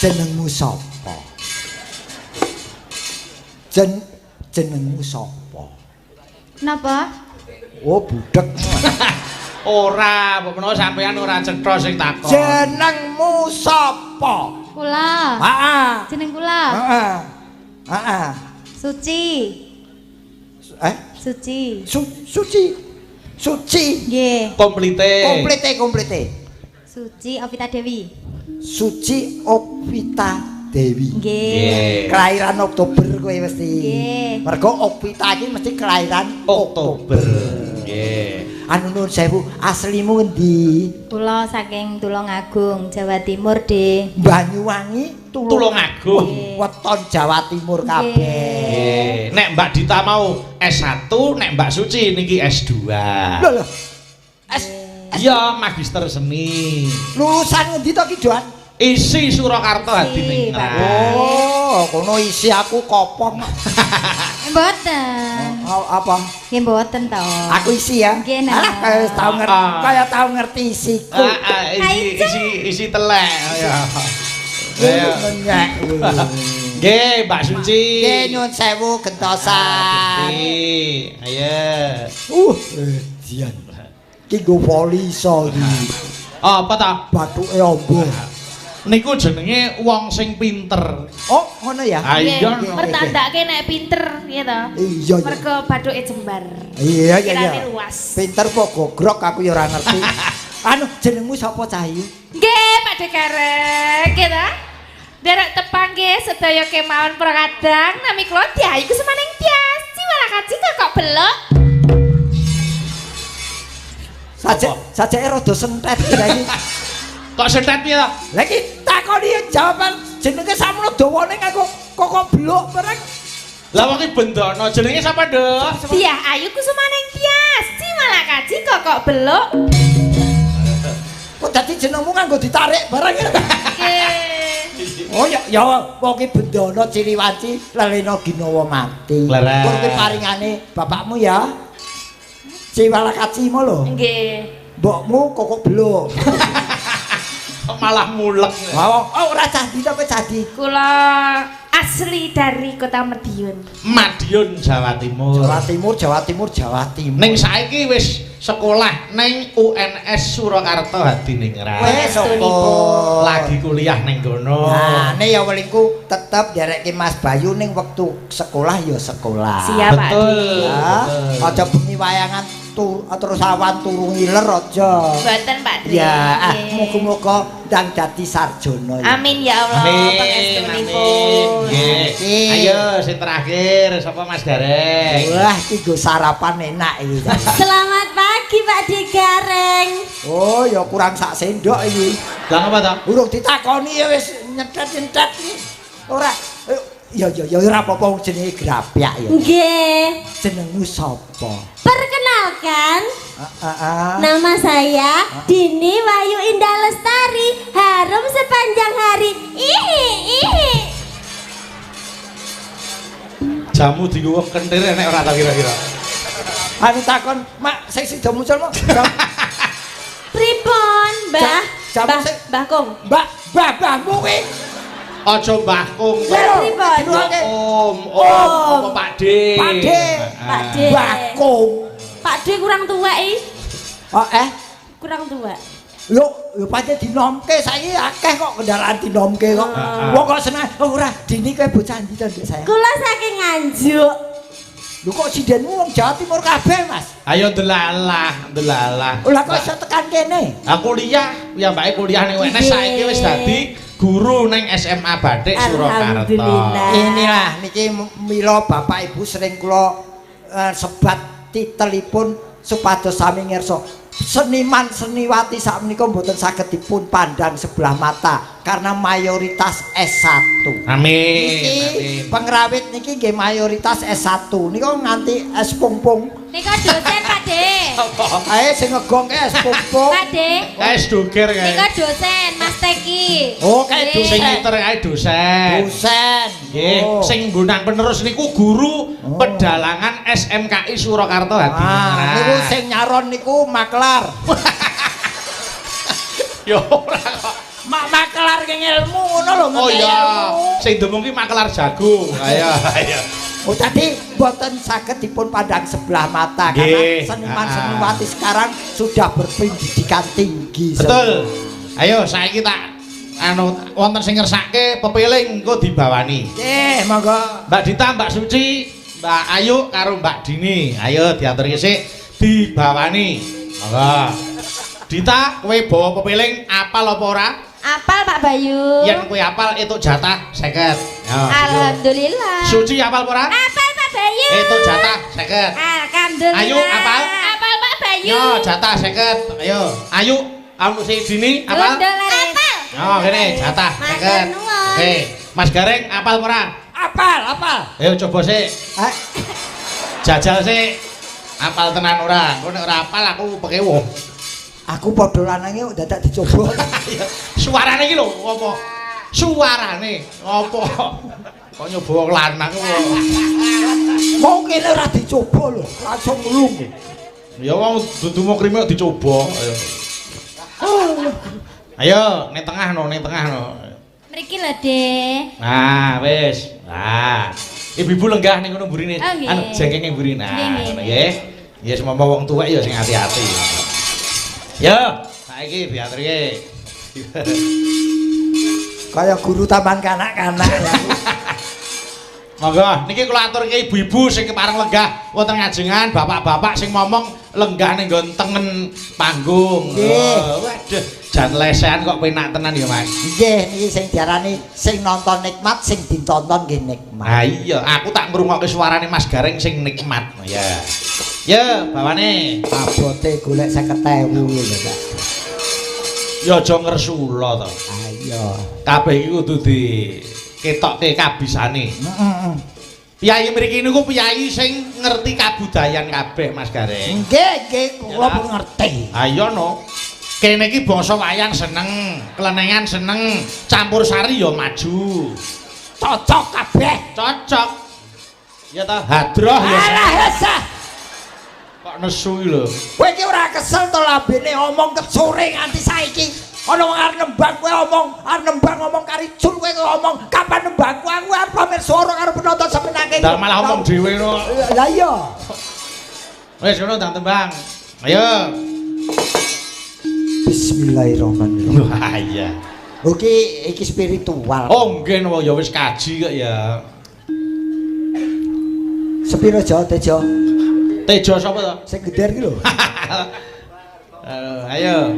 Jenengmu sapa? Jenengmu sapa? Napa? Oh, budek. Ora, mbok menawa sampean ora cetha sing takon. Jenengmu sapa? Kula. Heeh. Jeneng kula. Heeh. Heeh. Suci. Eh, Suci. Suci. Suci. Nggih. Komplite. Komplite, komplite. Suci Ovita Dewi. Suci Okvita Dewi. Nggih. Nggih. Kelahiran Oktober kowe mesti. Nggih. Mergo Okvita iki mesti kelahiran Oktober. Nggih. Anu nuwun sewu, aslimu ngendi? Kula saking Tulungagung, Jawa Timur, Dik. Banyuwangi, Tulungagung. Weton Jawa Timur kabeh. Nggih. Nek Mbak Dita mau S1, nek Mbak Suci niki S2. Lho lho. S Iya, magister seni. lulusan ngendi to ki, Doan? Isi Surakarta Hadiningrat. Oh, kono isi aku kopong. Mboten. Oh, apa? Nggih mboten to. Aku isi ya. Nggih, nah. Alah, kaya tau ngerti, Ah. kaya tau ngerti isiku. Ah, ah, isi isi isi telek. Ya. Ayo. Ngenyek. Nggih, Mbak Suci. Nggih, nyuwun sewu gentosan. Suci. Ayo. Dian. Ki nggo voli iso iki. Apa ta? Bathuke ombo. Niku jenenge wong sing pinter. Oh, ngono ya? Ah, iya. Nggih. Mertandake nek pinter ya to. Iya, iya. Mergo bathuke jembar. Iya, iya, iya. Pikirane luas. Pinter apa gogrok aku ya ora ngerti. Anu, jenengmu sapa Cahyu? Nggih, Pak Dekarek, nggih ta? Derek tepang nggih sedaya kemawon prakadang nami kula Diayu Kusumaning Tias. Ciwalakaji kok belok. Sajake rada sentet iki. Kok sentet piye ta? Lah iki takoni jawaban jenenge sakmono dawane nganggo kok blok bareng. Lah wong iki bendono jenenge sapa, Nduk? Diah Ayu Kusumaning Tias. Ciwalakaji kok belok. Kok dadi jenengmu nganggo ditarik bareng ya? Nggih. Oh ya ya wong iki bendono Ciliwanci lelena ginawa mati. Leres. Kok kuwi paringane bapakmu ya. Ciwalakaci mo lho. Nggih. Mbokmu kokok blok. Kok malah mulek. Oh, oh ora candi to kowe candi. Kula asli dari Kota Madiun. Madiun, Jawa Timur. Jawa Timur, Jawa Timur, Jawa Timur. Ning saiki wis sekolah ning UNS Surakarta Hadiningrat. Wis apa? Lagi kuliah ning kono. Nah, ne ya welingku tetep nderekke Mas Bayu ning wektu sekolah ya sekolah. Siap, Pak Betul. Di. Ya, Betul. aja bengi wayangan terus awan turu ngiler aja. Mboten Pak Dri. Ya, ah, Nggih. muga-muga ndang dadi sarjana ya. Amin ya Allah Amin. Amin. pangestunipun. Nggih. Nggih. Ayo sing terakhir sapa Mas Gareng? Wah, iki nggo sarapan enak iki. Selamat pagi Pak Digareng. Oh, ya kurang sak sendok iki. Lah ngapa ta? Urung ditakoni ya wis nyetet-nyetet iki. Ora ya ya ya ora apa-apa wong jenenge grapyak ya. Nggih. Jenengmu sapa? Perkenalkan, Heeh. nama saya Dini Wahyu Indah Lestari, harum sepanjang hari. Ihi ihi. Jamu dienggo wong kentir enek ora ta kira-kira? Anu takon, Mak, sing sida muncul mak. Pripun, Mbah? Jamu Mbah, sing- Mbah Kong. Mbak, mbah mbahmu kuwi. Aja Mbah Kung. Pripun? Jenenge Om, Om, apa Pak D? Pak D. Pak D. Mbah Kung. Pak D kurang tua ih. Oh, Kurang tua. Lho, lho pancen dinomke saiki akeh kok kendaraan dinomke kok. Heeh. Wong kok seneng, oh, ora Dini kowe bocah ndi to, Nduk sayang? Kula saking Nganjuk. Lho kok sindenmu wong Jawa Timur kabeh, Mas? Ayo delalah, delalah. Lah kok iso tekan kene? Aku kuliah, ya mbake kuliah ning UNS Nggih. saiki wis dadi guru ning SMA Batik Surakarta. Alhamdulillah. Inilah niki mila Bapak Ibu sering kula sebat titelipun supados sami ngersa. Seniman seniwati sakmenika mboten saged dipun pandang sebelah mata karena mayoritas S1. Amin. Niki Amin. pengrawit niki nggih mayoritas S1. Nika nganti S pung-pung. Nika dosen Pak De. Ae sing ngegongke S pung-pung. Pak De. Kae doger kae. Nika dosen Mas Teki. Oh, kae Sing dosen. ngiter kae dosen. Dosen. Nggih, Oh. sing nggunang penerus niku guru pedalangan SMKI Surakarta Hadiningrat. Ah, niku sing nyaron niku maklar. Ya ora kok. Mak maklar ki ilmu ngono lho Oh ngerti iya, ilmu. sing demung ki makelar jagung. Ayo, ayo. Oh tadi mboten saged dipun pandang sebelah mata karena Nggih. seniman-seniwati sekarang sudah berpendidikan tinggi. Betul. Ayo saiki tak anu wonten sing ngersake pepiling engko dibawani. Nggih, monggo. Mbak Dita, Mbak Suci, Mbak Ayu karo Mbak Dini. Ayo diaturke sik dibawani. Monggo. Dita, kowe bawa pepiling apal apa ora? Apal Pak Bayu. Yen kowe apal entuk jatah 50. Ya. Alhamdulillah. Suci apal apa ora? Apal Pak Bayu. Entuk jatah 50. Alhamdulillah. Ayu apal? Apal Pak Bayu. Yo jatah 50. Ayo. Ayu, kamu si Dini apal? Bondo laris. Apal. Yo kene jatah Matur 50. nuwun. Oke, Mas Gareng apal apa ora? Apal, apal. Ayo coba sik. Eh, Jajal sik. Apal tenan ora? Engko nek ora apal aku pekewuh. aku padha lanange kok dadak dicoba. Suarane iki lho apa? Suarane apa? Kok nyoba wong lanang kok. Mau kene ora dicoba lho, langsung nglung. Ya wong dudu mau krime kok dicoba. Ayo. Ayo, ning tengah no, ning tengah no. Mriki lho, De. Nah, wis. Nah. Ibu-ibu lenggah ning kono mburine. Oh, nggih. Anu jengking ning mburi. Nah, Nggih, nggih. ngono nggih. Ya semoga wong tuwek ya sing hati-hati. Yo, saiki diaturke. Kaya guru taman kanak-kanak ya. Monggo, niki kula aturke ibu-ibu sing kepareng lenggah wonten ngajengan, bapak-bapak sing momong lenggah ning nggon tengen panggung. Nggih. Oh, waduh, jan lesehan kok penak tenan ya, Mas. Nggih, niki sing diarani sing nonton nikmat, sing ditonton nggih nikmat. Ah iya, aku tak ngrungokke suarane Mas Gareng sing nikmat. Ya. Ya, bawane. Abote golek 50.000 lho, Pak. Ya aja ngersula to. Ah iya. Kabeh iki kudu diketokke kabisane. Heeh. Piyayi mriki niku piyayi sing ngerti kabudayan kabeh Mas Gareng. Nggih, nggih, kula pun ngerti. Ayo no. Kene iki bangsa wayang seneng, klenengan seneng, campur sari ya maju. Cocok kabeh. Cocok. Ya ta, hadroh ya seneng. Alah resah. Kok nesu iki lho. Kowe iki ora kesel to lambene omong ket sore nganti saiki. Ana wong arep nembang kowe omong, arep nembang ngomong kari cul kowe ngomong, kapan nembangku aku arep pamer suara karo penonton semenake. Ndang malah omong dhewe no. Lah iya. Wis ngono ndang tembang. Ayo. Bismillahirrahmanirrahim. Wah iya. Oke, iki spiritual. Oh nggih no, ya wis kaji kok ya. Sepiro Jo Tejo? Tejo sapa to? Sing geder iki lho. Ayo.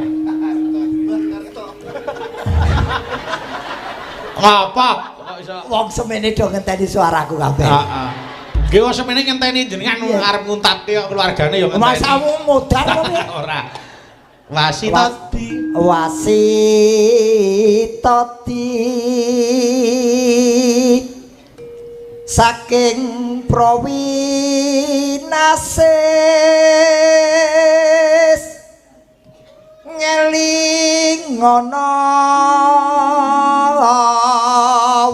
Apa? Kok iso? Wong semene do ngenteni suaraku kabeh. Heeh. Nggih wong semene ngenteni jenengan Iya. arep nguntapke kok keluargane ya ngenteni. Masamu modar kok. Ora. Wasitati. Wasitati saking Prowinasis ngelingono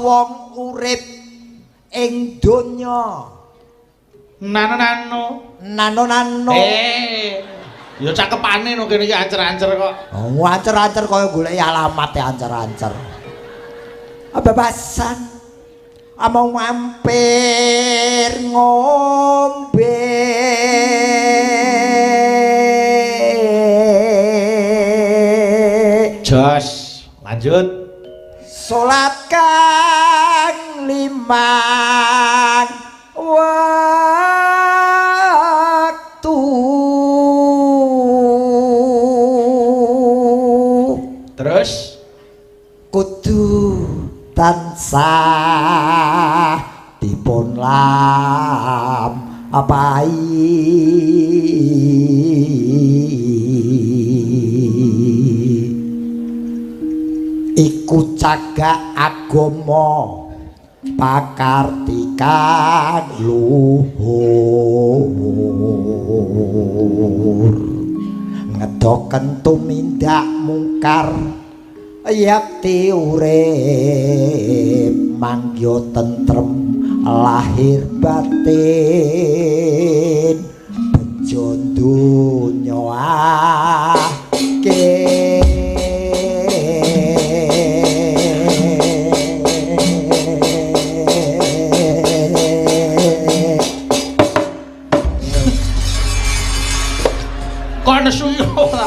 wong urip ing donya Nano nano. nano nano Ya cakepane no kene iki ancer-ancer kok. Oh, ancer-ancer kaya goleki alamat ya ancer-ancer. Bebasan among mampir ngombe. Jos, lanjut. Salat kang limang waktu. Terus Kudu tansah dipun lampahi. pai iku cagak agama pakartikan luhur ngedoken tumindak mungkar yakti urip mangya tentrem lahir batin bejo donya akeh. Kok nesu iki ora?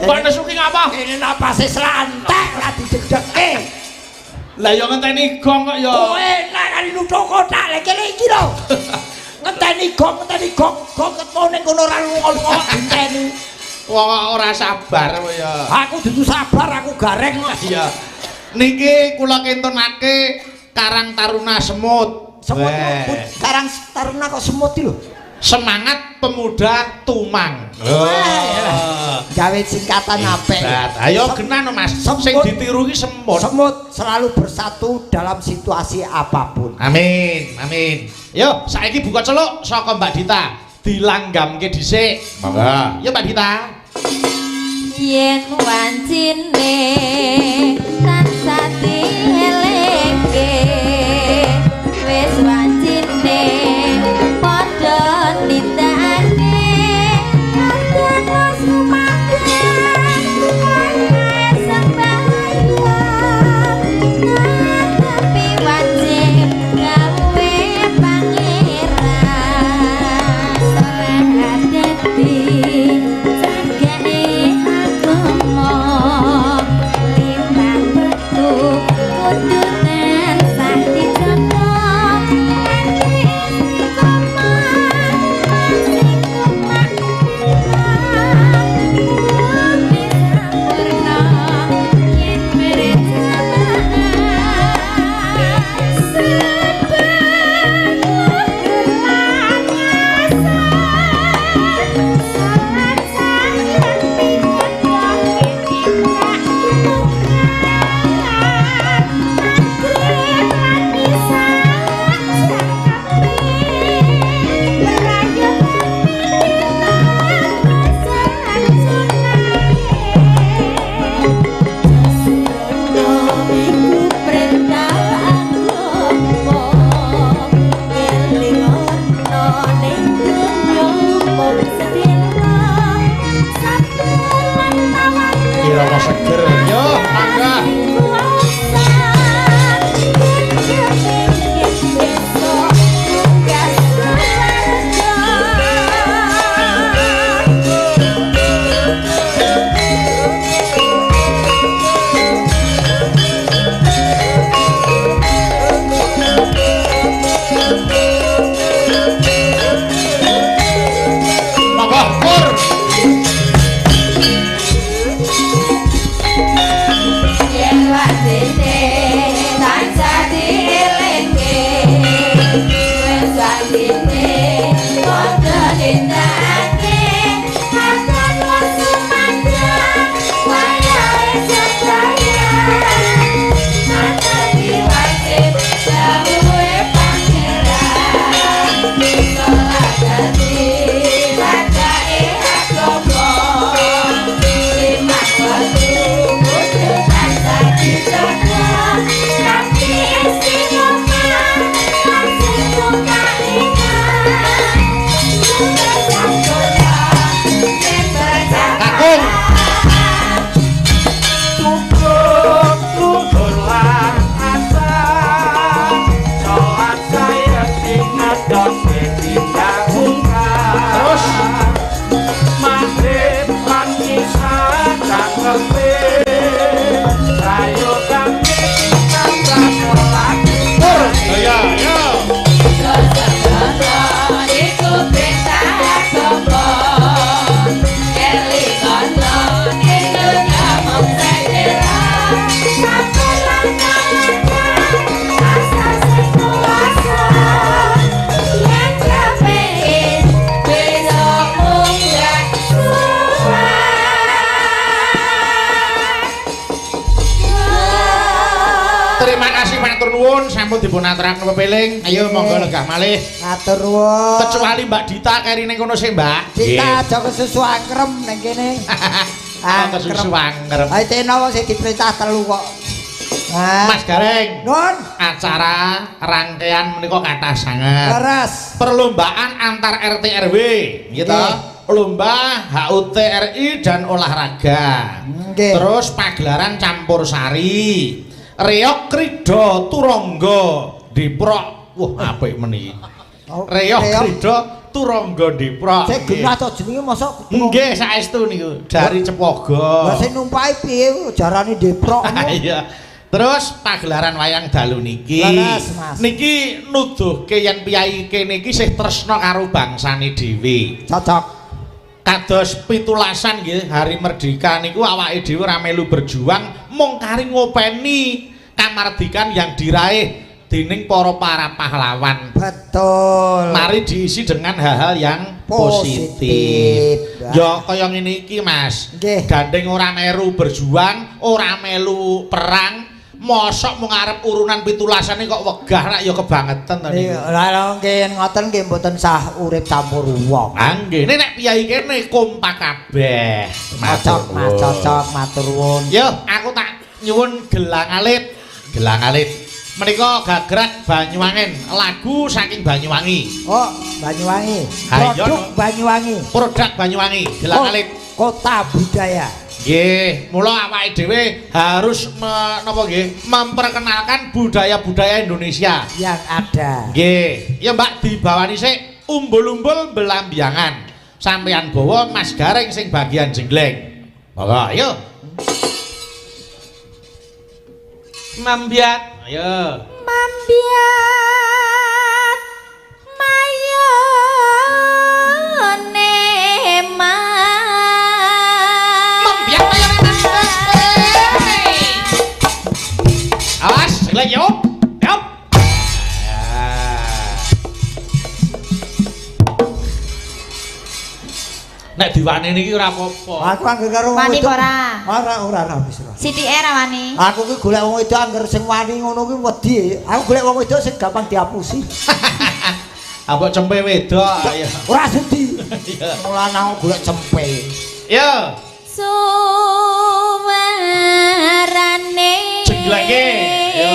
Kok nesu ki ngapa? Kene napase slantek ora didegdegke. Lah ya ngenteni gong kok ya. Kowe enak kali nuthuk kotak lha kene iki lho. Ngenteni gong, gong ketemu ning kono ora lunga-lunga ngenteni. Wong ora sabar kowe ya. Aku dudu sabar, aku gareng kok. Iya. Niki kula kentunake Karang Taruna Semut. Semut Karang Taruna kok semut iki lho. Semangat Pemuda Tumang. Oh. Gawe singkatan apik. Ayo genah no Mas. Sing ditiru ki semut. Semut selalu bersatu dalam situasi apapun. Amin, amin. Yo, saiki buka celuk saka Mbak Dita. Dilanggamke dhisik. Monggo. Yo Mbak Dita. Yen wancine tansah dielingke wis wancine padha nindakake terus kumandhang sembahyang tapi wajib gawe pangeran saleh dadi jagane agama limbang nuwun sampun dipun aturaken pepeling. Ayo monggo lenggah malih. Matur nuwun. Kecuali Mbak Dita keri ning kono sik, Mbak. Dita aja kesusu angkrem ning kene. Angkrem. Kesusu angkrem. Ayo teno wong sing diperintah telu kok. Mas Gareng. Nun. Acara rangkaian menika kathah sanget. Leres. Perlombaan antar RT RW, gitu. Lomba HUT RI dan olahraga. Nggih. Terus pagelaran campur sari. Reog Krida Turangga Diprok. Wah, apik meni. Reog Krida Turangga Diprok. Sing genah to jenenge mosok. Nggih, saestu niku dari Cepogo. Lah sing numpaki piye jarane Diprok. Iya. Terus pagelaran wayang dalu niki. Leres, Mas. Niki nuduhke yen piyayi kene iki sih tresna karo bangsane dhewe. Cocok. Kados pitulasan nggih hari merdeka niku awake dhewe ora melu berjuang mung kari ngopeni kamardikan yang diraih dening para pahlawan. Betul. Mari diisi dengan hal-hal yang positif. Ya kaya ngene iki, Mas. Nggih. Gandeng ora meru berjuang, ora melu perang, mosok mung arep urunan pitulasane kok wegah rak ya kebangetan to niku. Iya, lha nggih ngoten nggih mboten sah urip campur wong. Ah nggih, nek piyayi kene kompak kabeh. Cocok, Mas, cocok, matur nuwun. Yo, aku tak nyuwun gelang alit. Gelang alit. Menika gagrak Banyuwangen, lagu saking Banyuwangi. Oh, Banyuwangi. Produk Banyuwangi. Produk Banyuwangi, gelang alit. Kota budaya. Nggih, mula awake dhewe harus napa nggih, memperkenalkan budaya-budaya Indonesia yang ada. Nggih, ya Mbak dibawani sik umbul-umbul belambiangan. Sampeyan bawa Mas Gareng sing bagian jengleng. Monggo, ayo. Mambiat, ayo. Mambiat mayone Awas, lagi yop, yop. Nek diwane niki ora apa-apa. Aku angger karo wani ora? Ora, ora ora wis ora. Sithike ora wani. Aku ki golek wong wedok angger sing wani ngono ki wedi. Aku golek wong wedok sing gampang diapusi. Apa cempe wedok ayo. Ora sudi. Mulane aku golek cempe. Yo. Suwarane jengleke. Yo.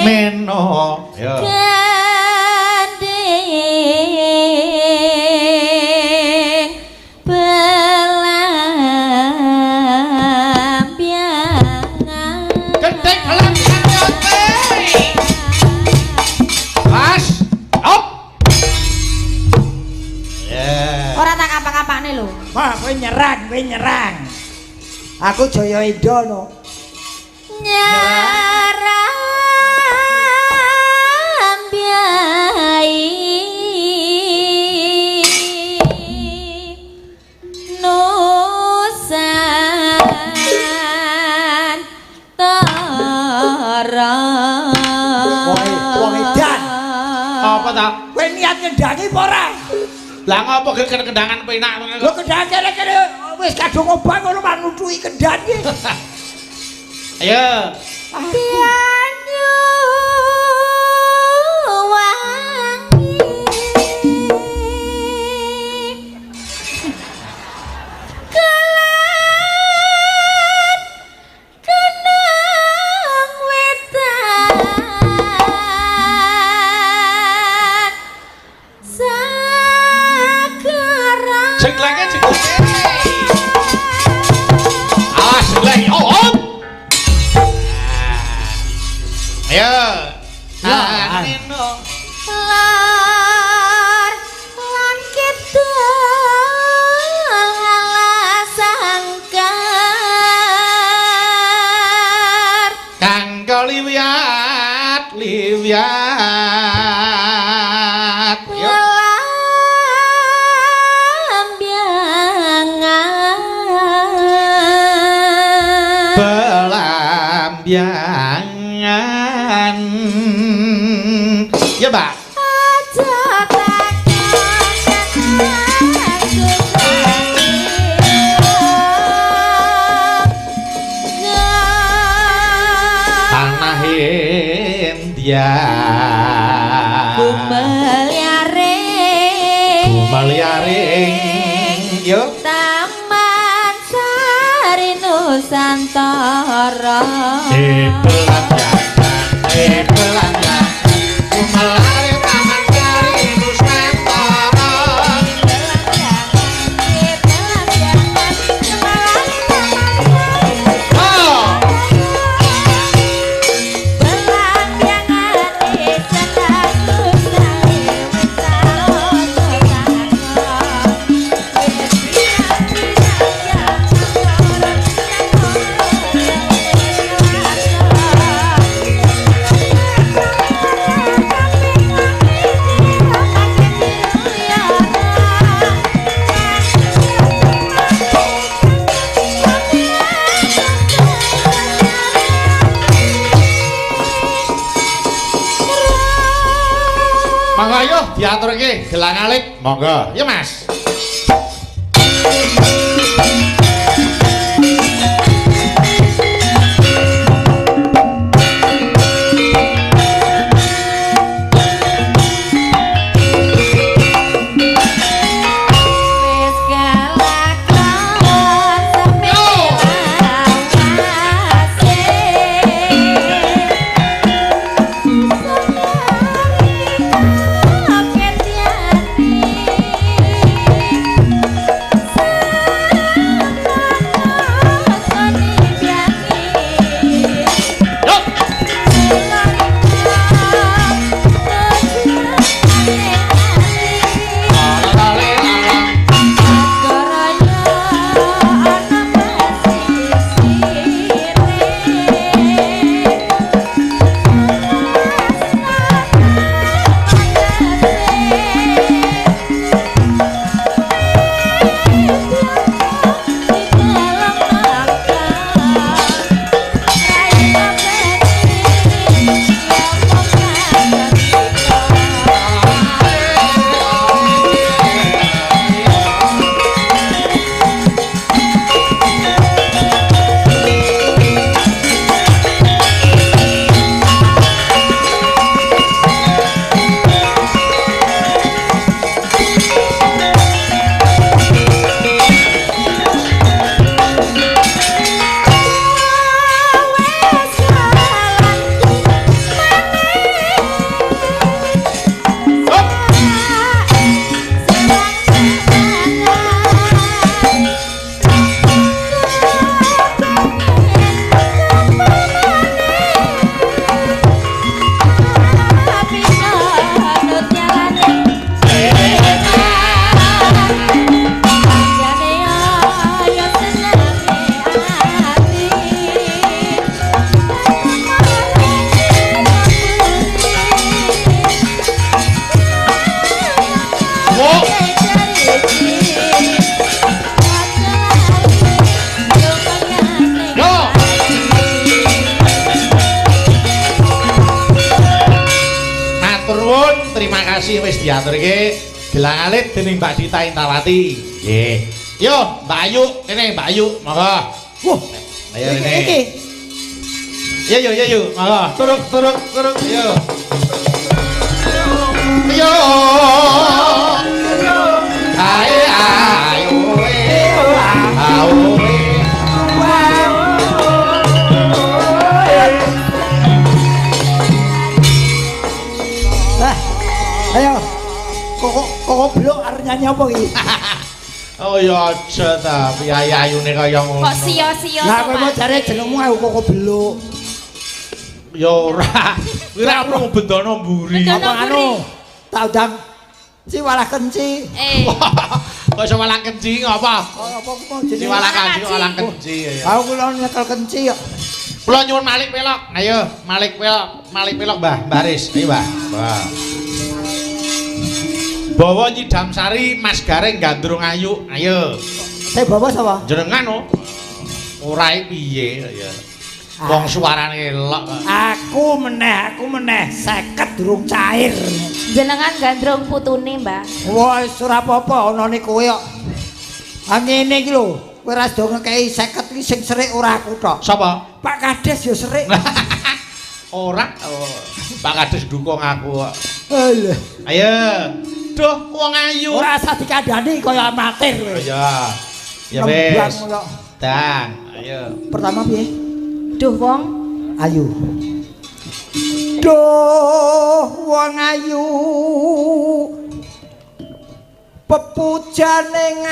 Meno. Yo. Gandeng belambiangan. Gendeng belambiangan. Mas, op. Yeah. Ora tak apa-apane lho. Wah, kowe nyerang, kowe nyerang. Aku Jaya Indo no. Nyerang biai Nusantara. Wong edan. Apa ta? Kowe niat ngendangi apa ora? Lah ngopo geger kendangan penak ngono? Lho kendang kene-kene wis kadung obah ngono manutuki kendang iki. Ayo. Banyu wangi kelan kenang wetan sagara. Jenglenge jenglenge. Awas jengleng. Oh, oh. Ayo. Ya. Nino. Lor lan kidul alasangkar Kang kaliwat liwat. Yo. Belambiangan. Belambiangan. Ya, Mbak. Aja takon aku Tanah India. Gumelyaring. Gumelyaring. Yo. Taman Sari Nusantara. Belanjakan, gumelyaring Taman Sari Nusantara. Oh. Monggo ayo diaturke gelang alit. Monggo. Ya Mas. Wis kelakon sampe lawase. Yo. Lale lale. Hop. Wo. Yo. Matur nuwun, terima kasih wis diaturke gelang alit dening Mbak Dita Intawati. Nggih. Yo, Mbak Ayu, kene Mbak Ayu, monggo. Wah, Ayo rene. iki. Yo yo yo yo, monggo. Turuk turuk turuk yo. Yo. Ae ayo e. Ao e. Lah, ayo. Kok kok blok arep nyanyi apa iki? Oh ya aja ta, piyayi ayune kaya ngono. Kok sia-sia Lah to, kowe mau Pak? jare jenengmu aku kok beluk. Ya ora. Kuwi ra perlu bendono mburi. Bendono. Apa anu? Tak undang Ciwalah kenci. Eh, Kok iso walang kenci ngapa? Oh, apa ku mau jenenge? Ciwalah kenci, walang kenci ya. Aku kula nyekel kenci kok. Kula nyuwun malik pelok. Ayo, malik pelok, malik pelok Mbah, Mbah Riz. Ayo Mbah. Mbah. Bawa nyidam sari Mas Gareng gandrung ayu. Ayo. Saya bawa sapa? Jenengan oh. Ora piye ya. Wong suarane elok kok. Aku meneh 50 durung cair. Jenengan gandrung putune, Mbah. Wah, wis ora apa-apa anane kowe kok. Ah ngene iki lho, kowe ra sedo ngekeki 50 iki sing serik ora aku tok. Sapa? Pak Kades ya serik. Ora. Oh, Pak Kades dukung aku kok. Alah. Ayo. Duh, wong ayu. Ora usah dikandani kaya amatir kowe. Ya. Ya Nembang wis. kok. Dang, ayo. Pertama piye? Duh wong Ayu. Duh wong ayu. Pepujane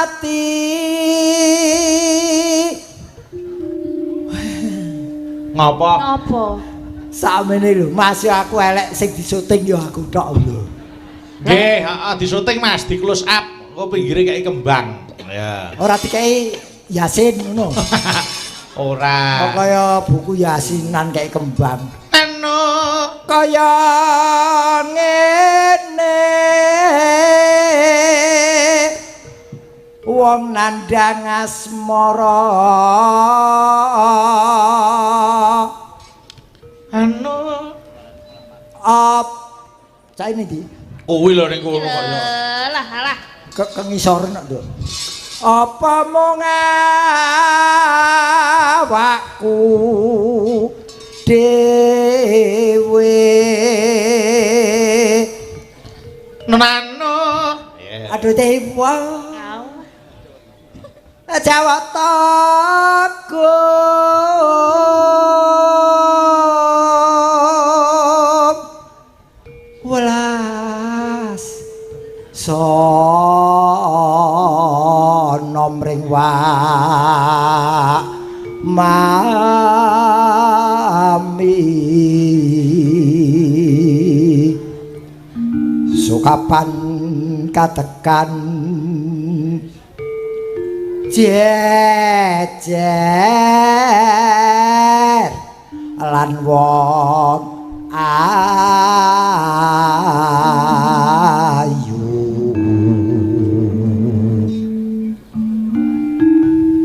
ati. Ngopo? Napa? Sakmene lho, Mas yo aku elek sing disuting yo aku tok lho. Nggih, heeh disuting Mas, di close up. Engko pinggire kei kembang. Ya. Ora dikei Yasin ngono. Ora. Kok kaya buku Yasinan kayak kembang. Anu Kaya ngene wong nandhang asmara anu op cah ini ndi kuwi lho ning kono kok ya. Lah lah. Ke kengisoren kok, Nduk. Apa mung awakku dhewe Nano. Aduh dewa Jawata Agung welas sono mring wak mami sukapan katekan jejer lan wong ayu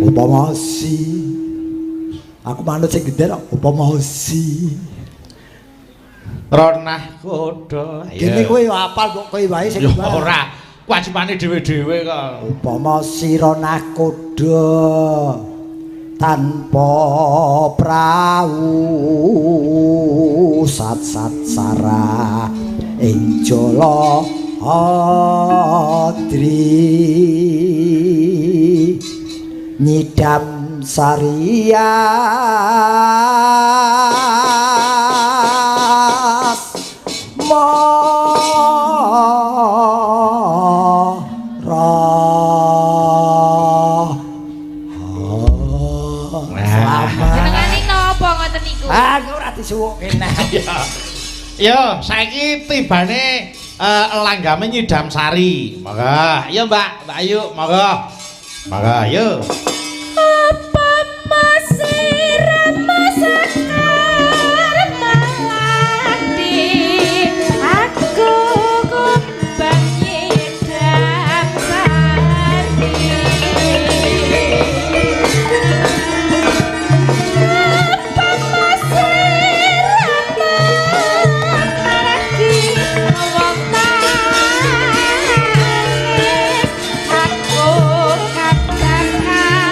upama si aku manut sing gendhe kok upama si Ronah kuda. Gene kowe yo apal kok kowe wae sing Ya ora, kewajibane dhewe-dhewe kok. Upama sira nakoda tanpa prau sat-sat sara ing jala adri nyidam sarias mara. Selamat. Jenengane napa ngoten niku? Ah, ora disuwukke nah. Yo, saiki tibane langgame nyidam sari. Monggo. Ayo, Mbak, Mbak Ayu, monggo. Monggo, ayo. Apa masih sekar melati aku kumbang nyidam sari. Apa masih maragi wong tangis aku kadang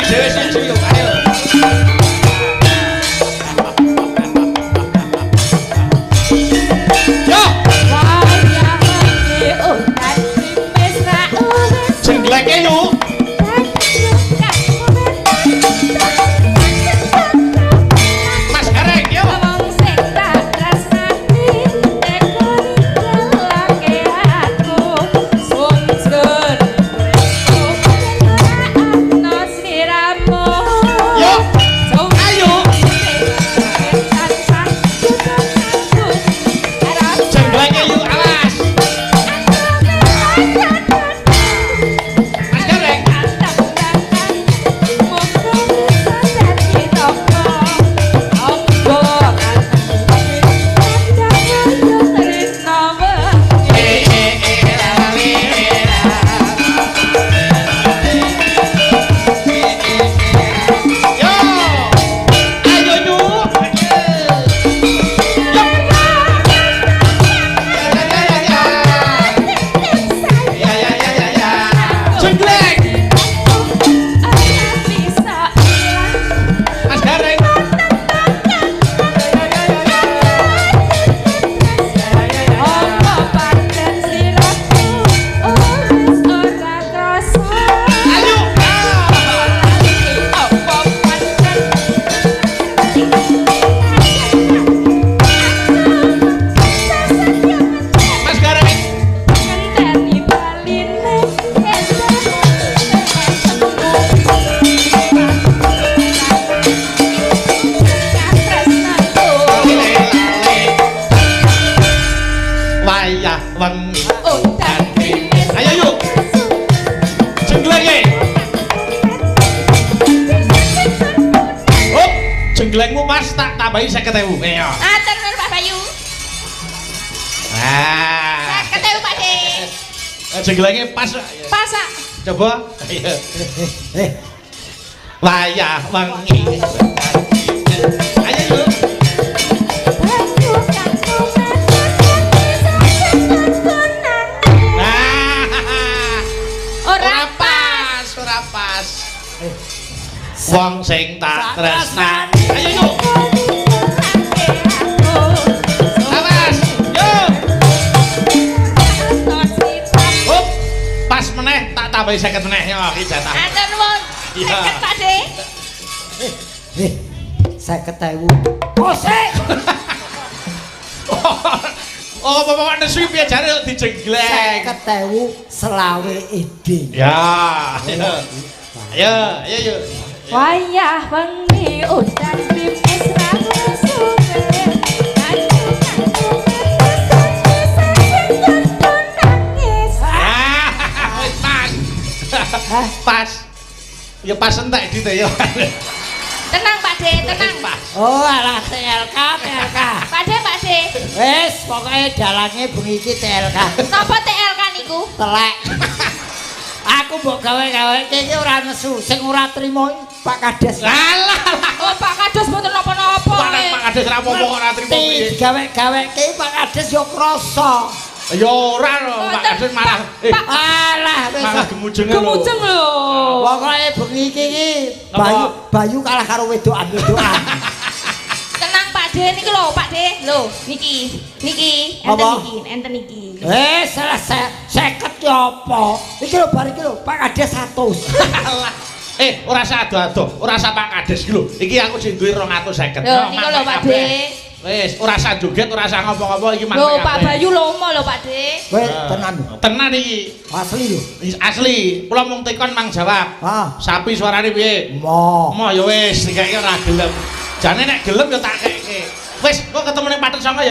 dhewe siji yo, ayo. Yo, jengleke yo. Mas Gareng yo. Yo. Ayo. Jengleke yo, awas. Mas Gareng. Eh eh eh la la li, la. Yo. Ayo yo. Yo. Ya ya ya ya. Ya ya ya ya ya. Jenglek. Mas Gareng. Ayo. Mas Gareng. Wayah wengi. Ayo yuk. Jengleke. Hop, jenglengmu pas tak tambahi 50.000. Ayo. Matur nuwun Pak Bayu. Nah. 50.000 Pak De. Jenglenge pas. Pas ah. Coba. Ayo. Wayah wengi. Ayo yuk. Nah. Ora Ora pas, ora pas. Wong sing tak tresnani. Ayo yuk. Awas. Yo. Hop. Pas meneh tak tambahi 50 meneh yo iki jatah. Matur nuwun. Iya. 50 Pak De. 50.000. Kosek. Oh, bapak nesu piye jare kok dijengleng. 50.000 selawe ide. Ya. Ayo. Ayo, ayo yuk. Wayah wengi udan krimis ra suwe. Ah, wis pas. Pas. Ya pas entek dite ya. Tenang Pak De, tenang. Pas. Oh, alah TLK, TLK. Pak De, Pak De. Wis, pokoke dalange bengi iki TLK. Napa TLK niku? Telek. Aku mbok gawe-gaweke iki ora nesu, sing ora trimo iki Pak Kades. Alah, alah. Oh, Pak Kades mboten napa-napa. Pak Kades ra apa-apa kok ora trimo piye. Digawe-gaweke Pak Kades yo krasa. Ya ora lho, Pak Kades malah Alah wis. malah gemujeng lho. Gemujeng lho. Pokoke bengi iki iki Bayu Bayu kalah karo wedokan-wedokan. Tenang Pak De niki lho, Pak De. Lho, niki. Niki, enten niki, enten niki. Wis salah 50 ki apa? Iki lho bar iki lho Pak Kades 100. Alah. Ora usah ado-ado, ora usah Pak Kades iki lho. Iki aku sing duwe 250. Lho, niku lho Pak De. Wis, ora usah joget, ora usah ngopo-ngopo iki mang. Lho, Pak Bayu lomo lho Pak De. Wis tenan lho. Tenan iki. Asli lho. Asli. Kula mung tekon mang jawab. Ah. Sapi suarane piye? Mo. Mo ya wis, dikeke ora gelem. Jane nek gelem ya tak keke. Wis, kok ketemu ning Pathet Sanga ya.